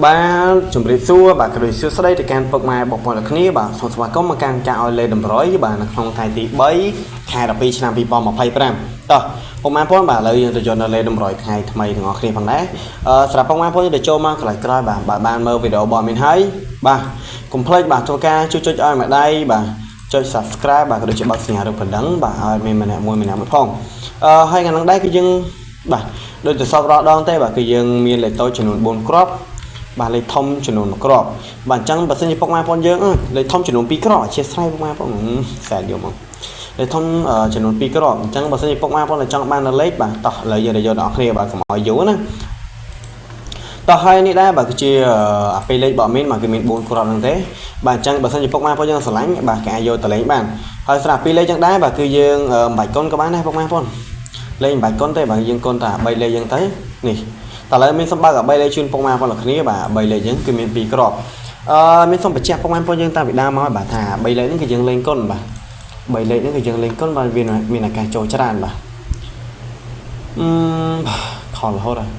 បាទជម្រាបសួរបាទក៏ដូចសួស្តីទៅកាន់ពុកម៉ែបងប្អូនទាំងគ្នាបាទសូមស្វាគមន៍មកកាន់ការឲ្យលេតម្រុយបាទនៅក្នុងថ្ងៃទី3ខែ12ឆ្នាំ2025តោះពុកម៉ែបងប្អូនបាទឥឡូវយើងទៅយកនៅលេតម្រុយថ្ងៃថ្មីទាំងអស់គ្នាផងដែរអឺសម្រាប់ពុកម៉ែបងប្អូនយើងទៅចូលមកកន្លែងក្រោយបាទបាទបានមើលវីដេអូរបស់មានហើយបាទកុំភ្លេចបាទធ្វើការជួយចុចឲ្យម្ដាយបាទចុច Subscribe បាទក៏ដូចជាបើកសញ្ញារូបកណ្ដឹងបាទឲ្យមានម្នាក់មួយម្នាក់មួយផងអឺហើយថ្ងៃហ្នឹងដែរគឺយើងបាទដូចទៅសពរាល់ដងទេបាទគឺយើងមានលេខតូចចំនួន4គ្រាប់ បាទលេខធំចំនួន1គ្រាប់បាទអញ្ចឹងបើសិនជាពុកម៉ែបងប្អូនយើងអើយលេខធំចំនួន2គ្រាប់អធិស្ឋានពុកម៉ែបងប្អូនសែនយកមកលេខធំចំនួន2គ្រាប់អញ្ចឹងបើសិនជាពុកម៉ែបងប្អូនចង់បាននៅលេខបាទតោះឥឡូវយើងទៅយកដល់អ្នកគ្នាបាទកុំឲ្យយូរណាតោះហើយនេះដែរបាទគឺជាអាពេលលេខរបស់មានបាទគឺមាន4គ្រាប់ហ្នឹងទេបាទអញ្ចឹងបើសិនជាពុកម៉ែបងប្អូនយើងស្រឡាញ់បាទគេអាចយកទៅលេងបានហើយសម្រាប់ពីរលេខចឹងដែរបាទគឺយើងមិនបាច់កុនក៏បានដែរពុកម៉ែបងប្អូនលេងមិនបាច់កុនទេបាទយើងកុនតែ3លេខចឹងទៅនេះតើឥឡូវមានសំបើក3លេខជូនពុកម៉ែបងប្អូនគ្នាបាទ3លេខហ្នឹងគឺមាន2គ្រាប់អឺមានសូមបញ្ជាក់ពុកម៉ែបងប្អូនយើងតាំងពីដើមមកបាទថា3លេខហ្នឹងគឺយើងលេងកុនបាទ3លេខហ្នឹងគឺយើងលេងកុនបាទវាមានឱកាសចូលច្រើនបាទអឺខលរហូតហើយ